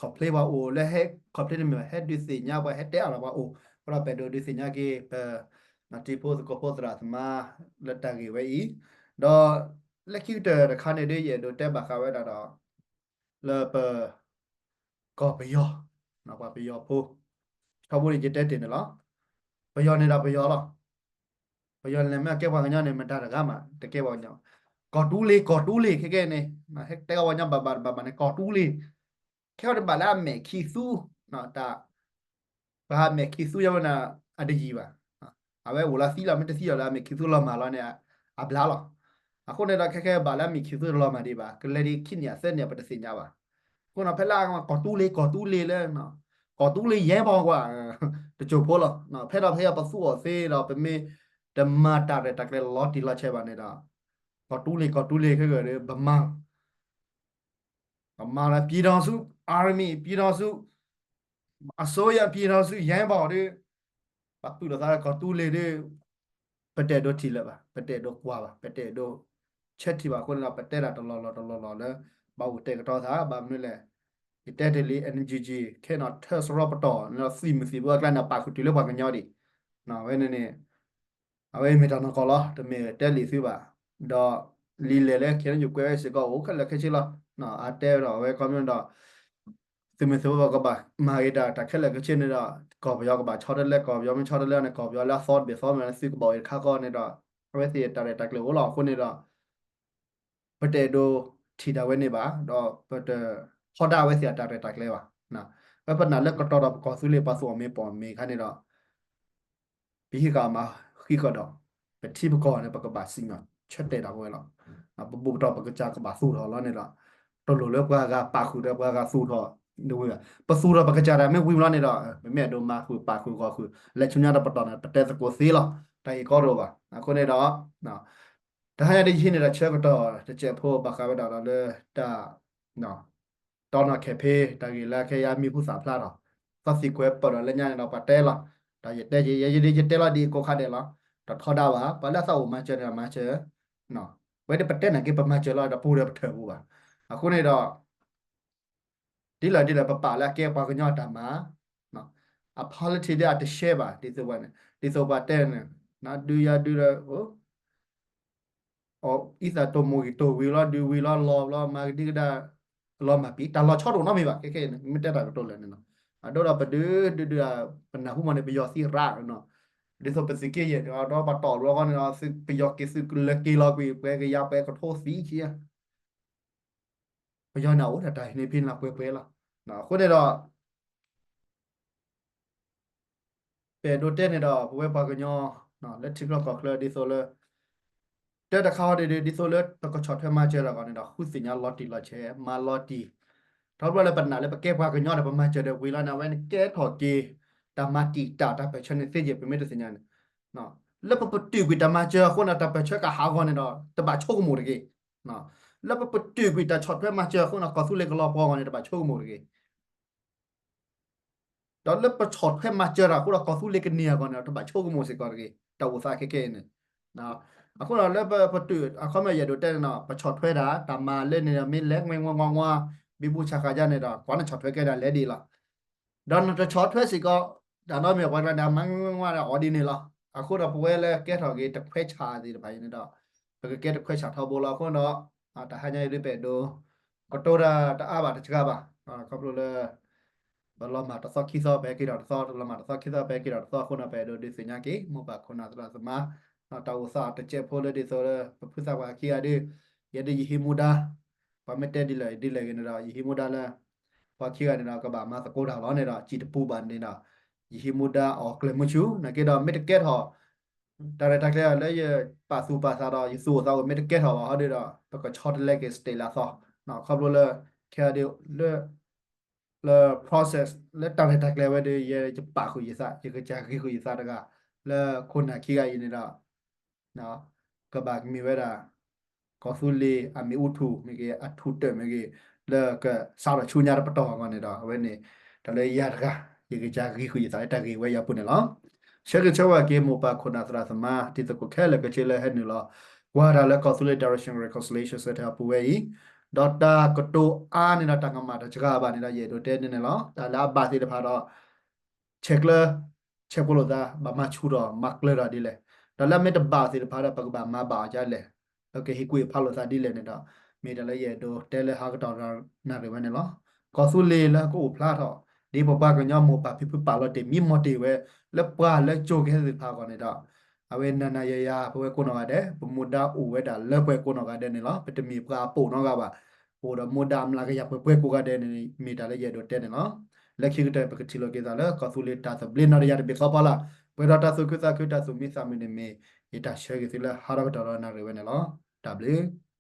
complain ပှၤအိၣ်လၢဟဲ complain တမ့ၢ်ဘၣ် ဟဲဒုးသ့ၣ်ညါပှၤဟဲတဲအီၤဒီးပှၤအိၣ် အဃိဒီးပအဲၣ်ဒိးဒုးသ့ၣ်ညါက့ၤပ ထံဖိသကိးဖိသရၣ်သမါလၢတၢ်ဂ့ၢ်ဝဲအံၤ ဒီးလၢခံကတၢၢ်တခါန့ၣ်ဒ်ယအဲၣ်ဒိးတဲဘၣ်ဃးဝဲဒၣ်ဒီး လၢပ ကီၢ်ပယီၤ ပှၤပယီၤဖိ ထီဘိန့ၣ်ယတဲတ့ၢ်န့ၣ်လီၤ. ပယီၤန့ၣ်ဒီးပယီၤလီၤ. ပယီၤန့ၣ်မ့ၢ်ကဲပှၤကညီန့ၣ် မတၤတဂၤမး တကဲပှၤကညီ ကီၢ်တူလ့ၤ ကီၢ်တူလ့ၤ ခဲကဲန့ၣ် ဟဲတဲကီၢ်ပှၤကညီဘၣ်ဘၣ်တဘၣ်ဘၣ်န့ၣ် ကီၢ်တူလ့ၤ ခဲအံၤတဘၣ်လၢအမဲာ်ခံသူ တၢ် ပှၤအမဲာ်ခံသူယါဝဲန့ၣ် အတယံၤဘၣ်. အဝဲအိၣ်လၢသံလီၤ မ့ၢ်တသံအီၤလၢအမဲာ်ခံသူလီၤမၢ်လီၤန့ၣ် အဘျါလီၤ. အဃိန့ၣ်ဒီးခဲခဲဘၣ်လၢအမဲာ်ခံသူတလီၤမၢ်ဒံးဘၣ် ကလဲၤဒံးခံနံၣ်အသၢနံၣ်ပတသ့ၣ်ညါဘၣ်. အဃိန့ၣ်ဖဲလၢကီၢ်တူလ့ၤ ကီၢ်တူလ့ၤလၢ ကီၢ်တူလ့ၤယဲၢ်ပီၤကွၢ် တစိၢ်ဖိလီၤ. ဖဲဒီးဖဲအံၤပသူအီၤသ့ဒီး ပမ့ၢ်တမၤတၢ်ရဲၣ်တၢ်ကျဲၤလီၤတံၢ်လီၤဆဲးဘၣ်န့ၣ်ဒီး ကီၢ်တူလ့ၤ ကီၢ်တူလ့ၤခဲကဲဒီး ဗမာ ဗမာ ပြည်ထောင်စု Army ပြည်ထောင်စု အစိုးရ ပြည်ထောင်စု ရဲဘော်ဒီး ပပုၢ်လိာ်သးလၢကီၢ်တူလ့ၤဒီး ပတအဲၣ်ဒိးထံၣ်လၢၤဘၣ် ပတအဲၣ်ဒိးကွၢ်ဘၣ် ပတအဲၣ်ဒိးဆၢထံၣ်ဘၣ်အဃိန့ၣ်ဒီး ပတဲဒၣ်တလီၢ်လီၢ်တလီၢ်လီၢ်လၢ ဘၣ်အိၣ်တဲာ်ကတီၤသး ဘၣ်မနုၤလဲၣ် ယတဲတ့ၢ်လံ NUG ခဲအံၤနီၤ ထၢစရီပတီၢ်န့ၣ်ဒီး သုးမုၢ်သံၣ်ဘိအကျါန့ၣ် ပာ်ဃုာ်တုၤလၢပှၤကညီဒံး ဝဲန့ၣ်န့ၣ် အဝဲအံၤမ့ၢ်တၢ်နီၢ်ကီၢ်လီၤ တမ့ၢ်တဲလံာ်သုဘၣ် ဒီးလံာ်လဲၢ်လၢ ခဲအံၤယကွဲးဝဲစ့ၢ်ကီးအိၣ်ခဲလၢာ်ခဲဆ့လီၤ အတဲဒီးအဝဲခီမ့ၢ်ဒီး သုးမုၢ်သံၣ်ဘိကဘၣ်မၤဂ့ၤတၢ် တၢ်ခဲလၢာ်ခဲဆ့န့ၣ်ဒီး ကီၢ်ပယီၤကဘၣ်ဆီတလဲ ကီၢ်ပယီၤမ့ၢ်ဆီတလဲန့ၣ် ကီၢ်ပယီၤလၢအသီတဘ့ၣ်သီမ့ၢ်န့ၣ် သုကဘၣ်အိၣ်တခါဃီန့ၣ်ဒီး အဝဲသ့ၣ်တၢ်ရဲၣ်တၢ်ကျဲၤအိၣ်လီၤအဃိန့ၣ်ဒီး ပတအဲၣ်ဒိးထံၣ်ဒၣ်ဝဲန့ၣ်ဘၣ် ဒီးပတဖီဒါဝဲသ့ၣ်အတၢ်ရဲၣ်တၢ်ကျဲၤဘၣ်. ပပနၢ်လၢကတီၤဒီးပကီၢ်သူလ့ၤပှၤသူအီၤမ့ၢ်ပိာ်မ့ၢ်ခါန့ၣ်ဒီး ပဟံးဃာ်မၤဃံးဃာ်ဒီး ပထံပကီၢ်န့ၣ် ပကဘၣ်စံၣ်ညီၣ်ဆၢတဲာ်တၢ်ဝဲလီၤ. ပဘူၣ်ပတီၢ်ပကစၢ်ကဘၣ်သူၣ်ထီၣ်လီၤန့ၣ်ဒီး တလိၣ်လၢပှၤဂၤပာ်ဃုာ်ဒီးပှၤဂၤသူၣ်ထီၣ်ဒၣ်ဝဲဘၣ်. ပသူၣ်ထီၣ်ပကစၢ်တၢ်မ့ၢ်ဝံၤလီၤန့ၣ်ဒီး ပမ့ၢ်အဲၣ်ဒိးမၤဃုာ်ပာ်ဃုာ်ဂီၢ်ဃုာ် လဲၤဆူညါတပတီၢ်န့ၣ် ပတဲသကိးသ့လီၤ. တၢ်ဂ့ၢ်ကီတအိၣ်ဘၣ်. အဃိန့ၣ်ဒီး တဟါညါဒ်ယဟံးန့ၢ်တၢ်ဆၢကတီၢ်တစဲးဖိဘၣ်ဃးဝဲဒၣ်ဒီးလၢတၢ် တီနီၢ်ခဲဖ့ တၢ်ဂ့ၢ်လၢခဲအံၤအမံၤဟူသၣ်ဖျါထီၣ် သီၣ်သံကွဲပၢၢ်ဒီးလၢညါန့ၣ်ဒီး ပှၤတဲလီၤ, ဒီးယတဲက့ၤ ယဲယဒ်ယတဲလီၤဒ်ကိးခါဒဲးလီၤ, ဒီးထီဒါဘၣ် ပှၤလၢအသးအိၣ်မၤစၢၤန့ၣ်ဒီးမၤစၢၤ, ဝဲဒ်ပတဲနာ်က့ ပမၤစၢၤလီၤ ဒီးပူၤဒီးပထၢၣ်ပူၤဘၣ်. အဃိန့ၣ်ဒီး ဒ်လဲၣ်ဒ်လဲၣ် ပပာ်လၢအကဲပှၤကညီအတၢ်မၤ, အ politic ဒ်အတရှဲဘၣ် ဒ်သိးပှၤန့ၣ် ဒ်သိးပှၤတဲန့ၣ် နဒုယၤဒုလၢ အံသးတိၢ်မိၢ်ဂံၢ်တိၢ်ဝံၤလီၤ ဒုးဝံၤလီၤလီၤလီၤ မၤကဒံကဒါ လီၤမၢ်ပံၤ တၢ်လီၤဆီတအိၣ်နီတမံၤဘၣ် ခဲခဲအံၤန့ၣ် မ့ၢ်တဲတၢ်ကတိၤလၢာ်န့ၣ်လီၤ. အဒိဒီးပဒုးဒုးဒုး ပနၢ်ဟူမးန့ၣ် ပယီၤသံရးနီၤ, ဒ်သိးပသုးက့ယဲၢ်န့ၣ်ဒီး ပတီၢ်လီၤဃီန့ၣ်ဒီး ပယီၤက့ၤသုးလၢက့ၤလီၤကွံာ် ပှဲၤကယၤပှဲၤကထိသံဆံ ပယီၤန့ၣ်အိၣ်ဒၣ်တၢ်ဟံးန့ၢ်ဖံးန့ၢ်ပှဲၤပှဲၤလီၤ. အဃိန့ၣ်ဒီး ပအဲၣ်ဒိးတဲန့ၣ်ဒီး ပဝဲပှၤကညီ လၢထံချၢကီၢ်ချၢဒ်သိးလၢ တၢ်တခါဟီဒ်ဒ်သိးလၢပကဆီၣ်ထွဲမၤစၢၤတၢ်အဂီၢ်န့ၣ်ဒီး ဃုသ့ၣ်ညါလီၤတံၢ်လီၤဆဲး မၤလီၤတံၢ်, ထီဘိလၢပနာ်လၢပကဲပှၤကညီဒီး ပမၤစၢၤဒီးဝံၤလီၤန့ၣ် အဝဲန့ၣ်ကဲထီၣ်က့ၤ တၢ်မၤတံာ်တာ်တၢ်ပၢၢ်ဆၢန့ၣ်သ့က့ၤ ပမ့ၢ်တသ့ၣ်ညါန့ၣ် လၢပပတုာ်ကွံာ်တၢ်မၤစၢၤအဃိန့ၣ် တၢ်ပၢၢ်ဆၢကဟးဂီၤန့ၣ်ဒီး တဘၣ်ဆိကမိၣ်တဂ့ၤ. လၢပပတုာ်ကွံာ်တၢ်ဆီၣ်ထွဲမၤစၢၤအဃိန့ၣ် ကီၢ်သူလ့ၤကလီၤပှီၤအဂီၢ်န့ၣ် တဘၣ်ဆိကမိၣ်တဂ့ၤ. ဒီးလၢပဆီၣ်ထွဲမၤစၢၤတၢ်အဃိဒီး ကီၢ်သူလ့ၤကန့ၢ်အဂီၢ်န့ၣ်ဒီး တဘၣ်ဆိကမိၣ်စ့ၢ်ကီးတဂ့ၤ. တၢ်အိၣ်သးခဲခဲအံၤန့ၣ် အဃိဒီးလၢပပတုာ်အခီပညီယအဲၣ်ဒိးတဲန့ၣ်ဒီး ပဆီၣ်ထွဲတၢ် တၢ်မၤလၢန့ၣ်ဒီး မ့ၢ်လဲၤငွဲငွဲငွဲငွဲ ဘံဘူဆးဃာ်ယါန့ၣ်ဒီး ကွၢ်နဆီၣ်ထွဲကဲဒၣ်လဲၤဒ်အံၤလီၤ. ဒီးနတဆီၣ်ထွဲစ့ၢ်ကီး တၢ်နီတမံၤပှၤကျါန့ၣ် အမၤငွဲငွဲဒီးအီၤဒ်န့ၣ်လီၤ. အဃိဒီးပဝဲလၢကဲထီၣ်က့ၤတခွဲးဆၣ်သ့ၣ်တဖၣ်အံၤန့ၣ်ဒီး ပကကဲတခွဲးဆၣ်ထီဘိလီၤ. အဃိဒီး တဟါညါအံၤဒ်ပအဲၣ်ဒိး ကတိၤတၢ်တအါဘၣ်တစှၤဘၣ် ခီဖျိလၢ ပလီၤမၢ်တသီခံသီ ပဟဲက့ၤထီၣ်တသီ လီၤမၢ်တသီခံသီ ပဟဲက့ၤထီၣ်တသီအဃိန့ၣ် ပအဲၣ်ဒိးဒုးသ့ၣ်ညါက့ၤ မိၢ်ပၢ်ခိၣ်နၢ်သရၣ်သမါ တၢ်အိၣ်သးတစဲးဖိလၢဒ်သိးလၢ ပဖုသးပှၢ်ခံဂၤဒုး ယဲဒုးယဟံးမူဒါ ပှၤမ့ၢ်တဲဒ်လဲၣ်ဒ်လဲၣ်ဂ့ၤန့ၣ်ဒီး ယဟံးမူဒါလၢ ပှၤခံဂၤန့ၣ်ဒီး ကဘၣ်မၤသကိးတၢ်လီၤန့ၣ်ဒီး စံၣ်တပူၤဘၣ်န့ၣ်ဒီး ယဟံးမူဒါအီၤကျၢၤမုဆူ နာ်က့ဒီး မ့ၢ်တကဲထီၣ် တၢ်ရဲၣ်တၢ်ကျဲၤလၢယပာ်သူၣ်ပာ်သးဒီး ယသူၣ်အိၣ်သးအိၣ်မ့ၢ်တကဲထီၣ်ဘၣ်ဟီဒုးဒီး ပကဆီတလဲက့ၤ state လၢအသီ ခီဖျိလၢ ခဲအံၤဒုး လၢ လၢ process လၢတၢ်ရဲၣ်တၢ်ကျဲၤဝဲဒီး ယဲယပာ်ဃုာ်ယသး ယကစၢ်ဂံၤဃုာ်ယသးတဂၤ လၢခိၣ်နၢ်ခံဂၤအံၤန့ၣ်ဒီး ကဘၣ်မ့ၢ်ဝဲဒၣ် ကီၢ်သူလ့ၤအမ့ၣ်အူထူၣ်မ့ၢ်ဂ့ၤ အထူၣ်တၢၣ်မ့ၢ်ဂ့ၤ လၢကစးထီၣ်ဆူညါတပတီၢ်အဂီၢ်န့ၣ်ဒီး အဝဲန့ၣ် တၢ်လၢယၤတဂၤ ယကစၢ်ဂံၤဃုာ်ယသးလၢတၢ်ဂ့ၢ်ဝဲအံၤအပူၤန့ၣ်လီၤ. ဆၢဂ့ၤဆၢဝါက့ၤ မိၢ်ပၢ်ခိၣ်နၢ်သရၣ်သမါ တံၤသကိးခဲလၢာ်ခဲဆ့လၢဟဲနုာ်လီၤ ကွၢ်တၢ်လၢကီၢ်သူလ့ၤ Direction Reconciliation Center အပူၤဝဲအံၤ ဒီးတၢ်ကတိၤအါန့ၣ်ဒီးတၢ်ကမၣ်တစှၤဘၣ်န့ၣ်ဒီး ယအဲၣ်ဒိးတဲန့ၣ်န့ၣ်လီၤ. တၢ်လၢအဘၣ်သ့ၣ်တဖၣ်ဒီး ဆဲးကျၢ ဆဲးဖိလိာ်သး ဘၣ်မၤဆူၣ်ထီၣ်မၤကျၢၤထီၣ်ဒ်လဲၣ်. ဒီးလၢအမ့ၢ်တဘၣ်သ့ၣ်တဖၣ်ဒီး ပကဘၣ်မၤဘၣ်အီၤဒ်လဲၣ်. ပကဟ့ၣ်ကူၣ်ဟ့ၣ်ဖးလိာ်သးဒ်လဲၣ်န့ၣ်ဒီး မ့ၢ်တၢ်လၢယအဲၣ်ဒိးတဲလၢဟါကတီၢ်နၣ်ရံၣ်ဝဲန့ၣ်လီၤ. ကီၢ်သူလ့ၤလၢကအိၣ်ဖျါထီၣ် ဒ်ပပှၤကညီမိၢ်ပၢ်ဖံဖုပာ်လီၤတ့ၢ်မံမီၢ်တ့ၢ်ဝဲ လၢပှၤလၢကၠိကဟဲသ့ၣ်တဖၣ်အဂီၢ်န့ၣ်ဒီး အဝဲနၤနၤယၤယၤ ပဝဲကိးနီၢ်ဂၤဒဲး ပမူဒါအိၣ်ဝဲဒၣ်လၢပှၤကိးနီၢ်ဂၤဒဲးန့ၣ်လီၤ. ပတမ့ၢ်ပှၤအပိာ်နီတဂၤဘၣ်. ပအိၣ်ဒီးမူဒါအမျးကယၤပှဲၤပှဲၤကိးဂၤဒဲးန့ၣ် မ့ၢ်တၢ်လၢယအဲၣ်ဒိးတဲန့ၣ်လီၤ. လၢခံကတၢၢ် ပကထံၣ်လိာ်က့ၤသးလၢ ကီၢ်သူလ့ၤတၢ်သဘျ့နီၢ်တယၤတဘ့ၣ်ဃီဖီလာ် ပှဲၤဒီးတၢ်သူၣ်ခုသးခု တၢ်သူၣ်မံသးမုာ်န့ၣ်မ့ၢ် ယတၢ်ဆၢဂ့ၤသုလၢဟါထီၣ်ကတီၢ်ဒီးနၣ်ရံၣ်ဝဲန့ၣ်လီၤ. တၢ်ဘျုး